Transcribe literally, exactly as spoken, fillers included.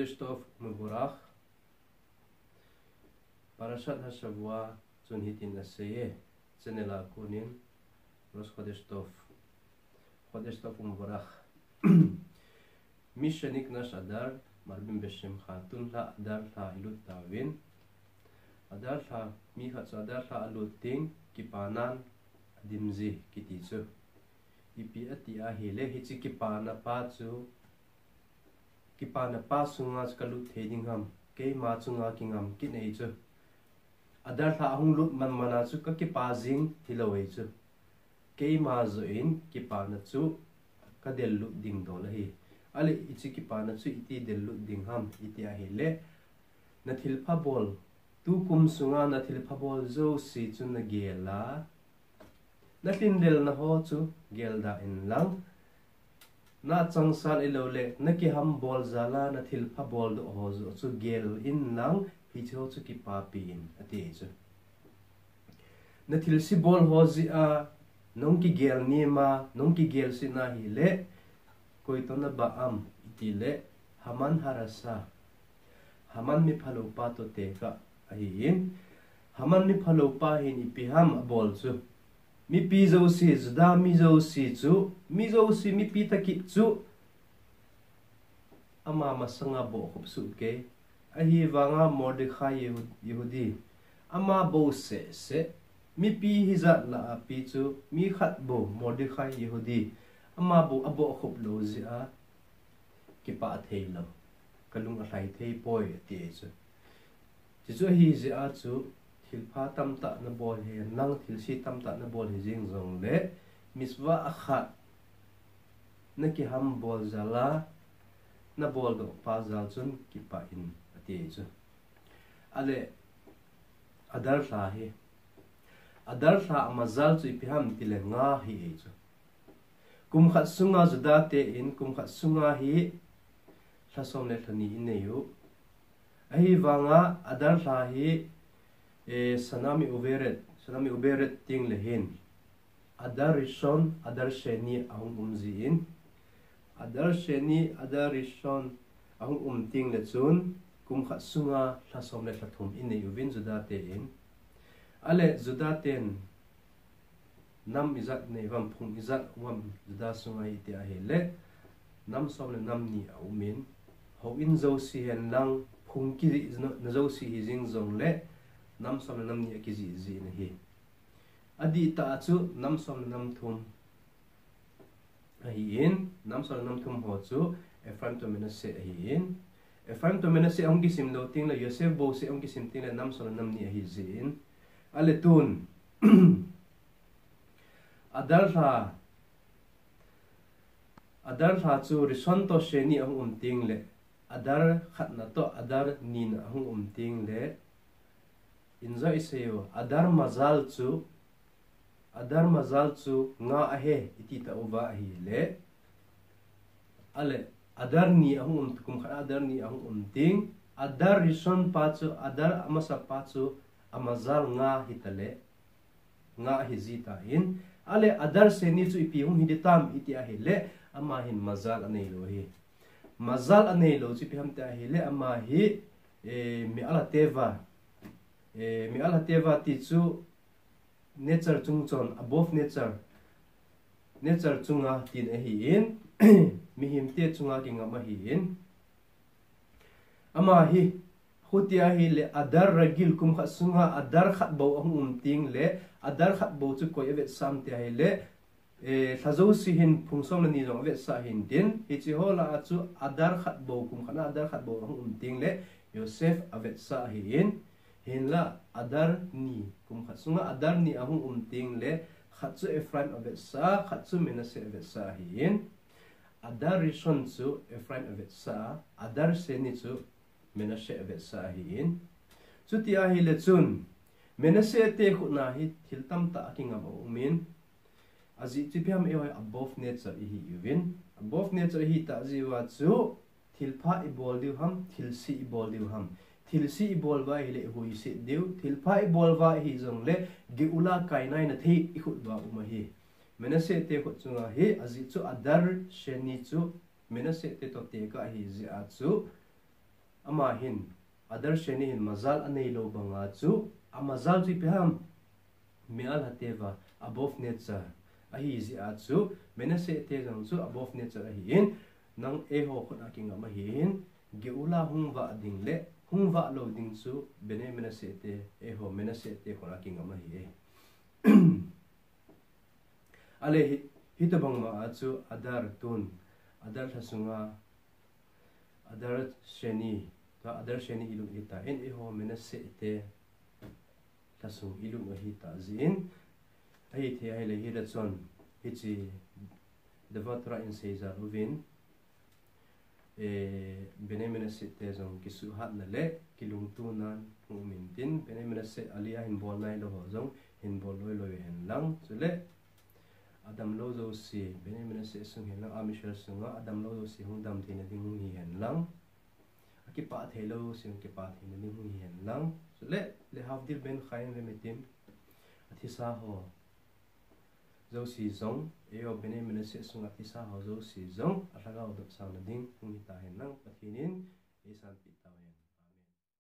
Chodesh Tov Mevorach. Parashat Hashavua chun hitin asei e, channel a konin Rosh Chodesh Tov. Chodesh Tov Mevorach. Mishenichnas Adar, Marvin Beshem Khatun la Adar la ilut tavin. Adar la, mi khat chu Adar la alut ding, kipanan adimji kiti chu. Ipi ati ahile, hiche kipana pa chu, kipana pa sunga chu kalut thei ding ham, keima chunga kingam kit nei chu. Adar la ahung lut man mana chu kakipa jing hilou ei chu. Keima joh in kipana chu kadel lut ding dol ahi. Ale hiche kipana chu iti del lut ding ham, iti ahile, nathilpha bol, tukum sunga nathilpha bol jouse chu nagel a, nalhinlelna ho chu gelda inlang, nachangsal ilou le, nakihambol jal a nathilpha boldoh ho joh chu gel inlang, hiche ho chu kipapi in, ati chu. Nathilse bol ho jeh a nahung kigel nima, nahung kigel sena hile, koi toh nabah am, itile, Haman Harasha. Haman miphalou pa toh tekah ahin. Haman miphalou pa hin ipi ham abol chu, mipi jouse, Juda mi jouse chu, mi jouse, mipi tah kit chu, ama masanga bohkhup soh kei. Ahivanga Mordechai Yehu-, Yehudi, ama bou seh seh, mipi hijat lah a pi chu, mi khat bou Mordechai Yehudi, ama bou abohkhup lou jeh a, kipah thei lou, kalung alhai thei poi, ati chu. Chuchu ahi jeh a chu, thilpha tamtah nabol hihen lang, thilse tamtah nabol hijing jongle, mitzvah akhat nakihambol jal a, naboldoh pa jal chun kipah in, ati chu. Ale, Adar la hi, Adar la amazal chu ipi ham itile nga ahi chu. Kum khat sunga Juda te in, kum khat sunga hi lha som le lha ni inei u. Ahivanga Adar la hi, eh, Shana Me'uveret, Shana Me'uveret tengle hin, Adar Rishon, Adar Sheni ahung um jin. Adar Sheni, Adar Rishon ahung um tengle chun, kum khat sunga lha som le lha thum inei uvin Juda te in. Ale Juda ten nam ijat nei uvam, phung ijat uvam Juda sunga iti ahile, nam som le nam ni aumin, houin jouse hen lang, phung kijihna jouse hijing jongle, nam som le nam ni akijih jin ahi. Adihtah a chu nam som le nam thum ahin, nam som le nam thum ho chu Ephraim toh Manasseh ahin. Ephraim toh Manasseh ahung kisim lou tengle, Yosef bouseh ahung kisim tengle, nam som le nam ni ahi jin. Ale tun, Adar la, Adar la chu Rishon toh Sheni ahung um tengle, Adar khatna toh Adar nina ahung um tengle, injo isei u, Adar mazal chu, Adar mazal chu nga ahi, iti tauva ahile, ale, Adar ni ahung um, kum khat Adar ni ahung um teng, Adar Rishon pa chu, Adar amasa pa chu, amazal nga hitale, nga ahi jitan. Ale, Adar Sheni chu ipi hung hi ding tam iti ahile, ama hin mazal anei lou ahi. Mazal anei lou chu ipi ham iti ahile, ama hi, eh, me'al hateva, eh, me'al hateva ti chu, nature chung chon, above nature, nature chunga tina ahin, mihemte chunga kingam ahin. Ama hi, huti ahile, Adar Ragil kum khat sunga Adar khat bou ahung um tengle, Adar khat bou chu koi avetsah am iti ahile, eh, lha jouse hin phung som le ni jong avetsah ahin tin, hiche ho lah a chu Adar khat bou, kum khat na Adar khat bou ahung um tengle, Yosef avetsah ahin, hinla Adar ni, kum khat sunga Adar ni ahung um tengle, khat chu Ephraim avetsah, khat chu Manasseh avetsah ahin. Adar Rishon chu Ephraim avetsah, Adar Sheni chu Manasseh avetsah ahin. Chuti ahile chun, Manasseh te khutna hi thil tamtah akingam aumin, ajeh chu ipi ham eiho above nature ihi uvin. Above nature ihi tah jeh uva chu, thilpha ibol diu ham, thilse ibol diu ham. Thilse ibol uva ahile ihuiset diu, thilpha ibol uva ahi jongle, Geula kainaina thei ikhut uva um ahi. Manasseh te khut chunga hi, ajeh chu Adar Sheni chu, Manasseh te toh tekah ahi jeh a chu, Ama hin, Adar Sheni hin mazal anei lou banga chu, a mazal chu ipi ham, Me'al HaTeva, above nature, ahi jeh a chu, Menashe te jong chu above nature ahin, nang eiho khut a kingam ahin, Geula hung vah ding le, hung vah lou ding chu, Bnei Menashe te, eiho Menashe te khut a kingam ahi. Ale hi, hitobang ma a chu Adar tun, Adar lha sunga, Adar Sheni, tua Adar Sheni ilut hita, in eiho Menashe te lha sung ilut u hita jeh in, ahi thei ahile hile chun, hiche Devar Torah in seijal uvin, eh, Bnei Menashe te jong kisuhhatna le kilungtonan hung um intin, Bnei Menashe Aliyah hin bol nailou ho jong hin bol loiloi hen lang. Chule, adamlou jouse, Bnei Menashe sung hen lang, Am Yisrael sunga adamlou jouse hung dam theina ding hung hi hen lang. Akipah theilou jouse hung kipah theina ding hung hi hen lang. Chule, Lehavdil ben chayim vemetim, athisa ho jouse jong, eiho Bnei Menashe sunga athisa ho jouse jong, alhagao dopsangna ding hung hita hen lang, Pathen in eisanpeh